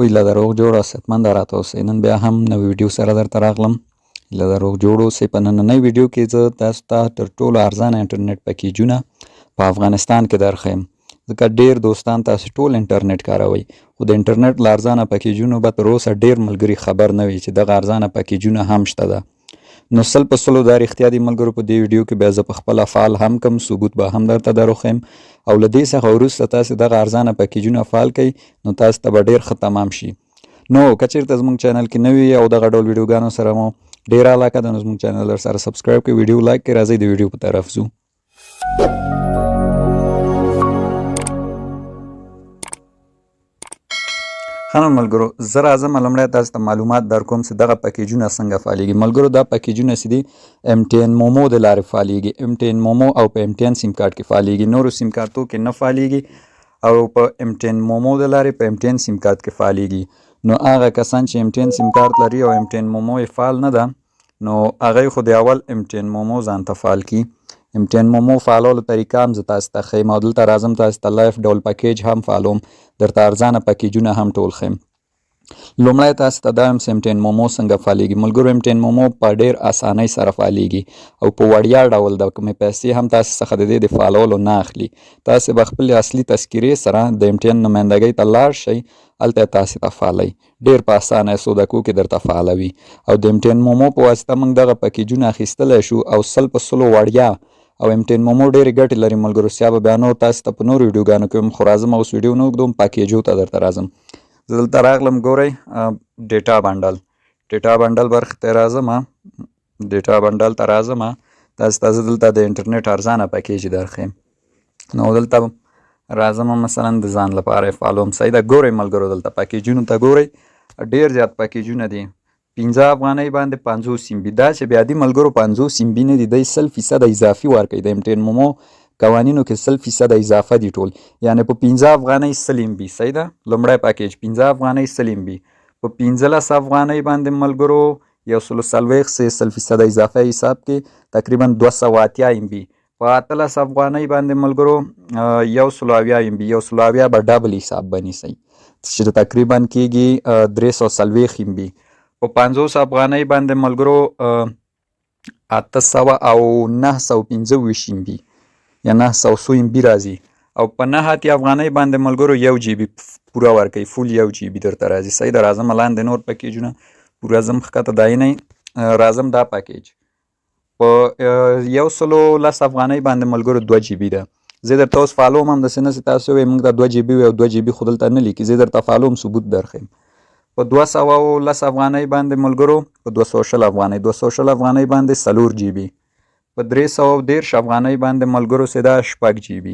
هیله ده روغ جوړ او صحتمند راته اوسئ. نن بیا هم نوې ویډیو سره درته راغلم. هیله ده روغ جوړ اوسئ. په نننۍ ویډیو کې زه تاسو ته تر ټولو ارزانه انټرنیټ پکیجونه په افغانستان کې درښیم، ځکه ډیر دوستان تاسو ټول انټرنیټ کاروئ، خو د انټرنیټ له ارزانه پکیجونو به تر اوسه ډیر ملګري خبر نه وي چې دغه ارزانه پکیجونه هم شته ده. نو 100% دا رښتیا دي ملګرو. په دې ویډیو کې بیا زه په خپله فعال هم کم، ثبوت به هم درته دروښیم، او له دې څخه وروسته تاسو دغه ارزانه پکیجونه فعال کړئ نو تاسو ته به ډیر ښه تمام شي. نو که چیرته زموږ چینل کې نوي او دغه ډول ویډیوګانو سره مو ډیره علاقه ده، نو زموږ چینل در سره subscribe کړئ، ویډیو like کړئ. راځئ د ویډیو په طرف ځو. ښه نو ملګرو، زه راځم لومړی تاسو ته معلومات در کوم چې دغه پکیجونه څنګه فعالیږي. ملګرو، دا پکیجونه چې دي ام ټي ان مومو د لارې فعالیږي، ام ټي ان مومو او په ام ټي ان سیم کارت کې فعالیږي، نورو سیم کارتو کې نه فعالیږي، او په ام ټي ان مومو د لارې په ام ټي ان سیم کارت کې فعالیږي. نو هغه کسان چې ام ټي ان سیم کارت لري او ام ټي ان مومو یې فعال نه ده، نو هغه خو د اول ام ټي ان مومو ځان ته فعال کی. ام ټي ان مومو فعالولو طریقه هم زه تاسو ته ښیم، او دلته راځم تاسو ته live ډول پکیج هم فعالوم، درته ارزانه پکیجونه هم ټول ښیم. لومړی تاسو ته دا وایم چې ام ټي ان مومو څنګه فعالیږي. ملګرو، ام ټي ان مومو په ډیر اسانۍ سره فعالیږي او په وړیا ډول د کومې پیسې هم تاسو څخه د دې د فعالولو نه اخلي. تاسو به خپلې اصلي تذکرې سره د ام ټي ان نمایندګۍ ته لاړ شئ، هلته تاسو ته فعالوي، ډیر په اسانه څو دقیقو کې درته فعالوي. او د ام ټي ان مومو په واسطه موږ دغه پکیجونه اخیستلی شو او 100% وړیا. او ام ټي ان مومو ډېرې ګټې لري ملګرو، سیا به بیا نور تاسو ته په نورو ویډیوګانو کې وم، خو راځم اوس ویډیو نه اوږدوم، پکیجو ته درته راځم. زه دلته راغلم، ګورئ data bundle، data bundle برخې ته راځم، data bundle ته راځم. تاسو ته زه دلته د انټرنیټ ارزانه پکیج درښیم. نو دلته راځم، مثلا د ځان لپاره یې فعالوم. صحیح ده، ګورئ ملګرو، دلته پکیجونو ته ګورئ، ډېر زیات پکیجونه دي. 5 افغانۍ باندې 50 MB. دا چې بیا دي ملګرو، 50 MB نه دي، دی 100% اضافي ورکوي. د ام ټي ان مومو قوانینو کې 100% اضافه دي ټول، یعنې په 5 افغانۍ 100 MB. صحیح ده، لومړی پکیج 5 افغانۍ 100 MB. په 15 افغانۍ باندې ملګرو 140 سه 100% اضافه حساب کې تقریبا 280 MB. په 18 افغانۍ باندې ملګرو 170 MB، 170 به double حساب به نیسئ چې تقریبا کېږي 340 MB. په 50 افغانۍ باندې ملګرو 800 او 925 MB یا 900 MB راځي، او په 89 افغانۍ باندې ملګرو 1 GB پوره ورکوي، full 1 GB درته راځي. صحیح ده، راځم لاندې نور پکیجونه پوره ځم ښکته دی نه راځم. دا پکیج په 110 افغانۍ باندې ملګرو 2 GB ده. زه درته اوس فعالوم هم، داسې نه چې تاسو وایئ موږ ته 2 GB وي او 2 GB خو دلته نه لیکي. زه درته فعالوم، ثبوت درښیم. په 210 افغانۍ باندې ملګرو، په 220 افغانۍ، 220 افغانۍ باندې 4 GB. په 330 افغانۍ باندې ملګرو سه دا 6 GB.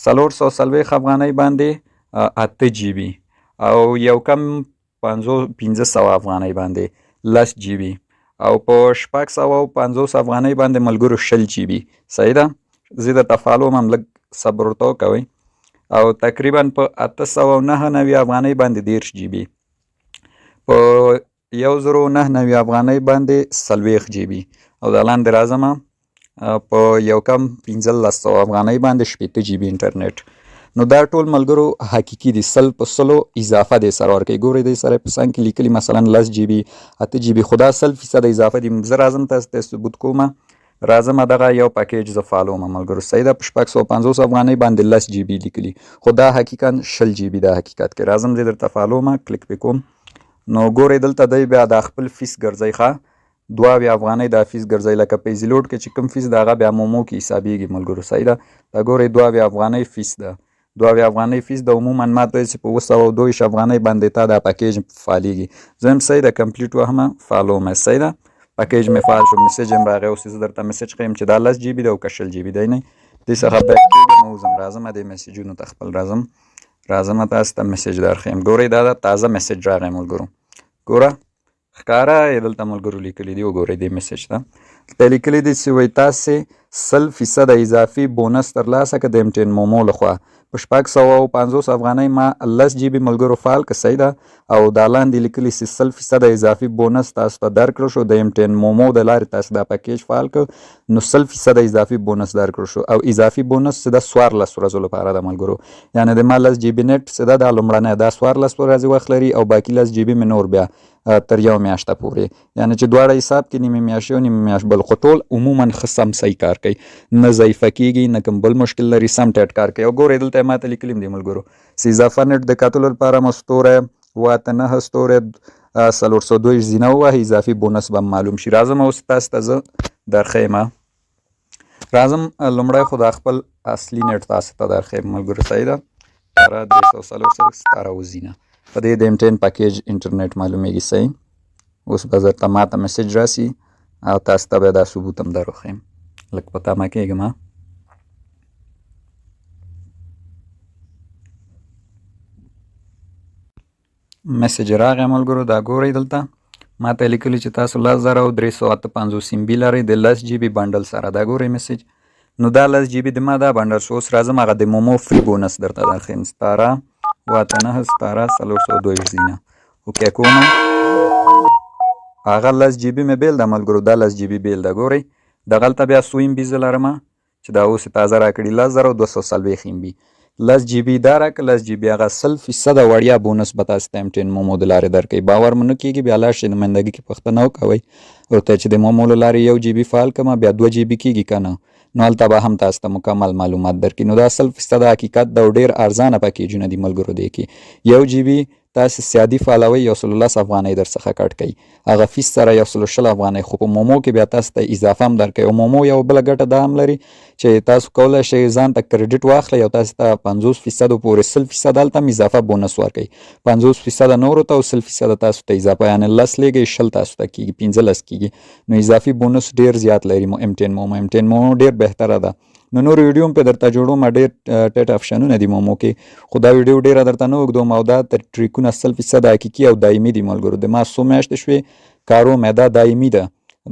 440 افغانۍ باندې 8 GB، او یو کم 500 افغانۍ باندې 10 GB، او په 650 افغانۍ باندې ملګرو 20 GB. صحیح ده، زه درته فعالوم هم، لږ صبر ورته وکوئ. او تقریبا په 899 افغانۍ باندې 30 GB، په 1099 افغانۍ باندې 40 GB، او دا لاندې راځم، په یو کم 1500 افغانۍ باندې 60 GB انټرنیټ. نو دا ټول ملګرو حقیقي دي، 100% اضافه دی سره ورکوي. ګورئ، دی سره په څنګ کې لیکلي مثلا 10 GB، 8 GB، خو دا 100% اضافه دي. زه راځم تاسو ته ثبوت کوم. راځم دغه یو پکیج زه فعالوم ملګرو. صحیح ده، په 650 افغانۍ باندې 10 GB لیکلي، خو دا حقیقا 20 GB ده حقیقت کې. راځم زه درته فعالوم، کلیک پې کوم. نو ګورئ، دلته دی بیا دا خپل فیس ګرځي، ښه 72 افغانۍ دا فیس ګرځي، لکه په ایزي لوډ کې چې کوم فیس د هغه بیا مومو کې حسابیږي ملګرو. صحیح ده، دا ګورئ، 72 افغانۍ فیس ده، 72 افغانۍ فیس ده. عموما ما ته چې په 722 افغانۍ باندې تا دا پکیج فعالیږي. زه هم صحیح ده complete وهمه، فعالوم. صحیح ده، پکیج مې فعال شو، message هم راغی. اوس زه درته message ښیم چې دا 10 GB ده او که 20 GB دی. نه دې څخه back کېږم، وځم، راځم دې مسیجونو ته خپل، راځم، راځم تاسو ته message درښیم. ګورئ، دا تازه message راغی ملګرو، ګوره ښکاره یې دلته ملګرو لیکلي دي. وګورئ دې message ته، دلته لیکلي دي چې وایي تاسې 100% اضافي بونس ترلاسه که د ام ټي ان مومو لخوا. په 650 افغانۍ ما 10 جي بي ملګرو فعال که، صحیح ده. او دا لاندې لیکلي چې 100% اضافي بونس تاسو ته درکړل شو. د ایم ټي این مومو د لارې تاسو دا پکیج فعال کړ، نو 100% اضافي بونس درکړل شو. او اضافي بونس چې د 14 ورځو لپاره د ملګرو، یعنې د ما 10 جي بي نت چې ده، دا لومړنی دا 14 ورځې وخت لري او باقي 10 جي بي مې نور بیا تر یو میاشته پورې، یعنې چې دواړه حساب کې نیمه میاشت یو، نیمه میاشت بل. خو ټول عموما ښه سم صحیح کار کوي، نه ضعیفه کیږي، نه کوم بل مشکل لري، سم ټیټ کار کوي. او ګورئ، دلته ماته لیکلي دي ملګرو چې اضافه نت د کتلو لپاره مو ستوری 89 ستوری 422 زینه ووهئ، اضافي بونس به معلوم شي. راځم اوس تاسو ته زه درښیم. راځم، لومړی خو دا خپل اصلي نت تاسو ته درښیم ملګرو، صحیح ده. ستاره 344 ستاره وزینه، په دې د ایم ټین پکیج انټرنیټ معلومیږي، صحیح. اوس به درته ماته message راسي او تاسو ته به دا ثبوت هم در وښیم. لږ په تمه کېږم. message راغی ملګرو، دا ګورئ، دلته ماته لیکلي چې تاسو 10358 MB لرئ د 10 جي بي bundle سره. دا ګورئ message. نو دا 10 جي بي د ما دا bundle شو. اوس راځم هغه د مومو free bonus درته درښیم. ستاره 89 ستاره 422 زینه، okay کوم. هغه 10 جي بي مې بیل ده ملګرو، دا 10 جي بي بیل ده. ګورئ، دغلته بیا څو MB زه لرم چې دا اوس تازه راکړي؟ 10240 MB. 10 جي بي دا راکړه، 10 جي بي هغه 100% وړیا بونس به تاسو ته ایم ټي این مومو د لارې درکوي. باور مو نه کېږي، بیا لاړ شئ نمایندګي کې پوښتنه وکوئ ورته چې د مومو له لارې 1 جي بي فعال کړم، بیا 2 جي بي کېږي که نه؟ نو هلته به هم تاسو ته مکمل معلومات درکړي. نو دا 100% حقیقت ده او ډېر ارزانه پکیجونه دي ملګرو. دې کې 1 جي بي تاسو سیادي فعالوئ، 110 افغانۍ در څخه کټ کوي، هغه فیس سره 120 افغانۍ. خو په مومو کې بیا تاسو ته اضافه هم درکوي. او مومو یو بله ګټه دا هم لري چې تاسو کولای شئ ځان ته credit واخلئ او تاسو ته 50% پورې، 100% هلته هم اضافه بونس ورکوي، 50% نورو ته او 100% تاسو ته اضافه، یعنې 10 لیږئ، 20 تاسو ته کېږي، 15 کېږي. نو اضافي بونس ډیر زیات لري مو ایم ټین مومو. ایم ټین مومو ډیر بهتره ده. نو نور ویډیو هم په درته جوړوم، ډیر ټیټ آپشنونه دي مومو کې، خو دا ویډیو ډیره درته نه اوږدوم. او دا تر ټریکونه 100% حقیقي او دایمي دي ملګرو. د ما څو میاشتې شوې کارو مې، دا دایمي ده،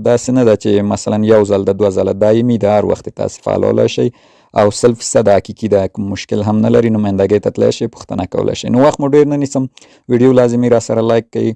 داسې نه ده چې مثلا یو ځل ده، دوه ځله، دایمي ده، هر وخت تاسو فعالولی شئ او 100% حقیقي ده، کوم مشکل هم نه لري. نمایندګۍ ته تللی شئ، پوښتنه کولی شئ. نو وخت مو ډیر نه نیسم، ویډیو لازمي را سره like کړئ.